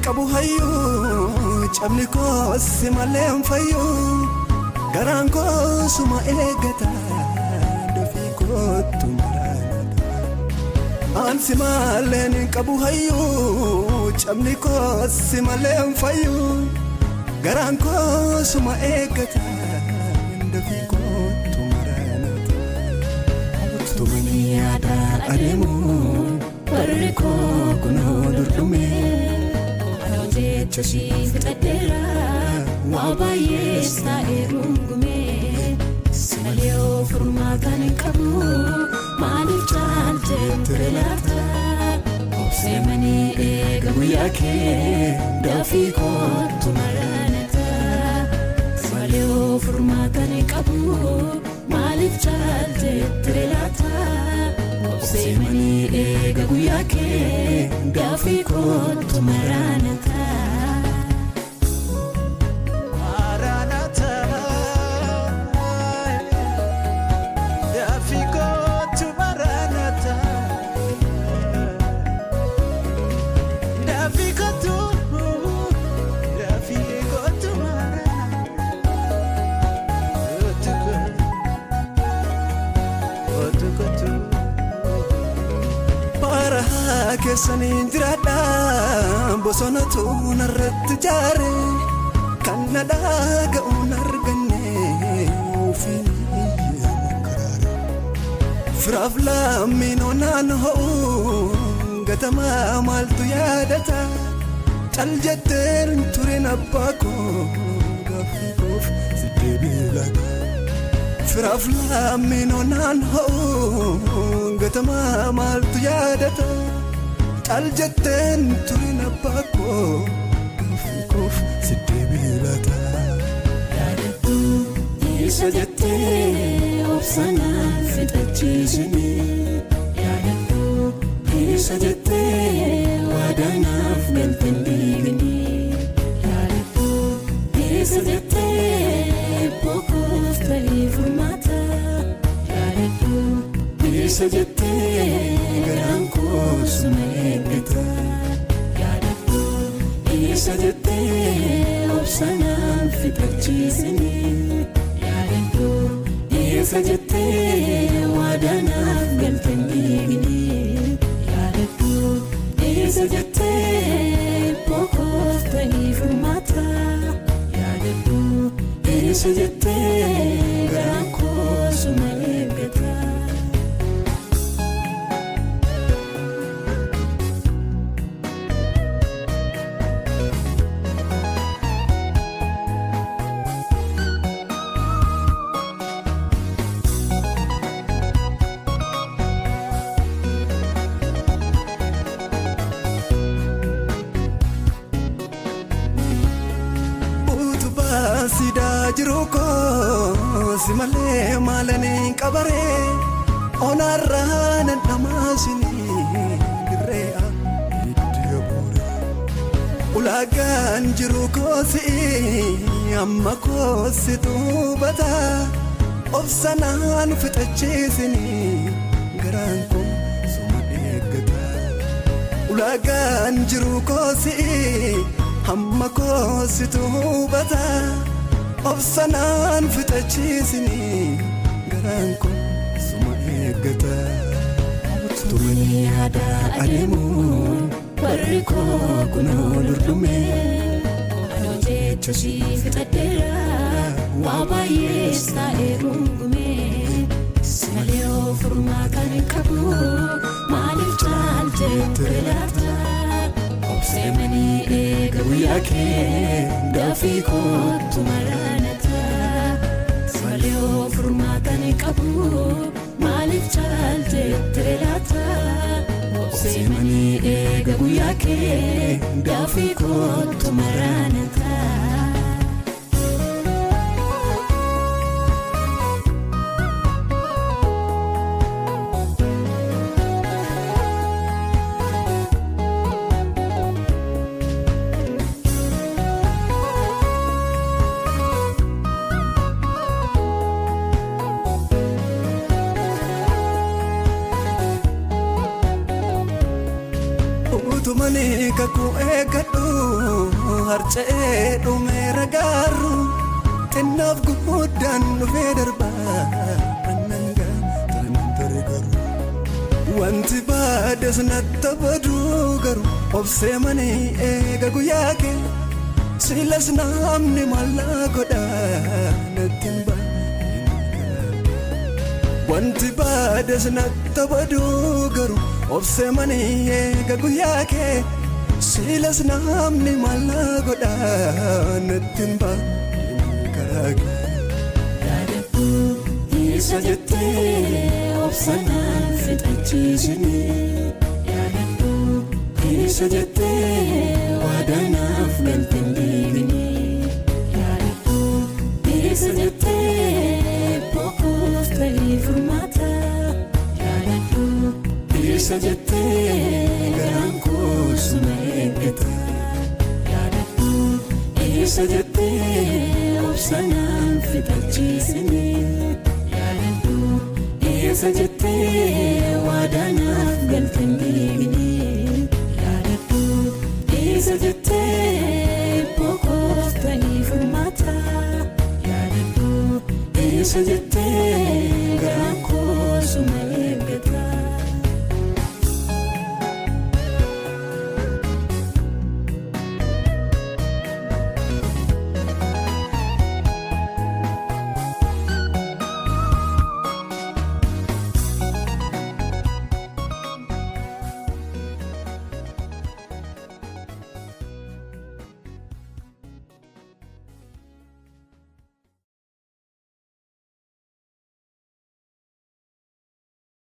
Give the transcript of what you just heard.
qabu hayyuu, cabni koos si malee hin fayyu. Garaan koo suma eeggata, dafii kootu maraanata. Ansi malee hin qabu hayyuu, cabni koos si malee hin fayyu. Garaan koo suma eeggata, dafii kootu maraanata. Tumani yaada adeemu, Barri koo kunoo durdume. Anoo jecha si fixadheera, waa baay'ees taa'ee gungume. Si malee furmaata hin qabu, maaliif caaltee ture laata? Obsee manii eega guyyaa kee, dafii kootu maraanata. Si malee furmaata hin qabu, maaliif caaltee ture laata? Obsee manii eega guyyaa kee, dafii kootu maraanata. Maranatha, dafii kootu Maranatha, dafii kootu, dafii kootu Maranatha, kootu kootu. Bara keessaniin jiraadha, bosonatu narratti jaare, kan na dhaga'uun arganne ofiin karaare. Firaaf lammiin onaan ho'u, gatamaa maaltu yaadata? Cal jetteen tureen abbaa koo, gaaffii koof si deebii laata. Firaaf lammiin onaan ho'u, gatamaa maaltu yaadata? Cal jetteen tureen abbaa koo, gaaffii koof si deebii laata. Yaadadhu isa jettee obsanaan fixachiisinii. Yaadadhu isa jettee waadaanaaf galteen diiginii. Yaadadhu isa jettee bokkoof ta'ee furmaata. Yaadadhu isa jettee garaan koo suma eeggata. Yaadadhu isa jettee obsanaan fixachiisinii. Yaadadhu isa jettee waadaanaaf galteen diiginii. Yaadadhu isa jettee bokkoof ta'ee furmaata. Yaadadhu isa jettee garaan koo suma eeggata. Utubaa siidaa jiru koo, si malee maalanii qabaree, onaarraa nan dhamaasinii dirree itti buure. Ulaagaan jiru koo si'i, amma koo situ hubata, obsanaan fixachiisinii, garaan koo suma eeggata. Ulaagaan jiru koo si'i, hamma koo situ hubata, obsanaan fixachiisinii, garaan koo suma eeggata. Tumani yaada adeemu, barri koo kunoo durdume. Anoo jecha si fixadheera, waa baay'ees taa'ee gungume. Si malee furmaata hin qabu, maaliif caaltee ture laata? Obsee manii eega guyyaa kee, dafii kootu maraanata. Si malee furmaata hin qabu, maaliif caaltee ture laata? Obsee manii eega guyyaa kee, dafii kootu maraanata. Utumanii kakuu eeggadhu. Harca'ee dhumeera gaarru xinnaaf guddaan dhufee darbaa annan gaafa ture garuu. Wanti baades natti baduu garuu obsee manii eega guyyaa kee silas namni maallaa godhaa natti hin baane. Wanti baades natti baduu garuu obsee manii eega guyyaa kee silas namni maallaa godhaa natti hin baane karaa kee. Yaadadhu isa jettee obsanaan fixachiisinii. Yaadadhu isa jettee waadaanaaf galte hin deebinii. Yaadadhu isa jettee bokkoof ta'ee furmaata. Yaadadhu isa jettee garaan koo suma eeggata. Yaadadhu isa jettee obsanaan fixachiisinii. Yaadadhu isa jettee waadaanaaf galte hin deebinii. Yaadadhu isa jettee bokkoof ta'ee furmaata. Yaadadhu isa jettee garaan koo suma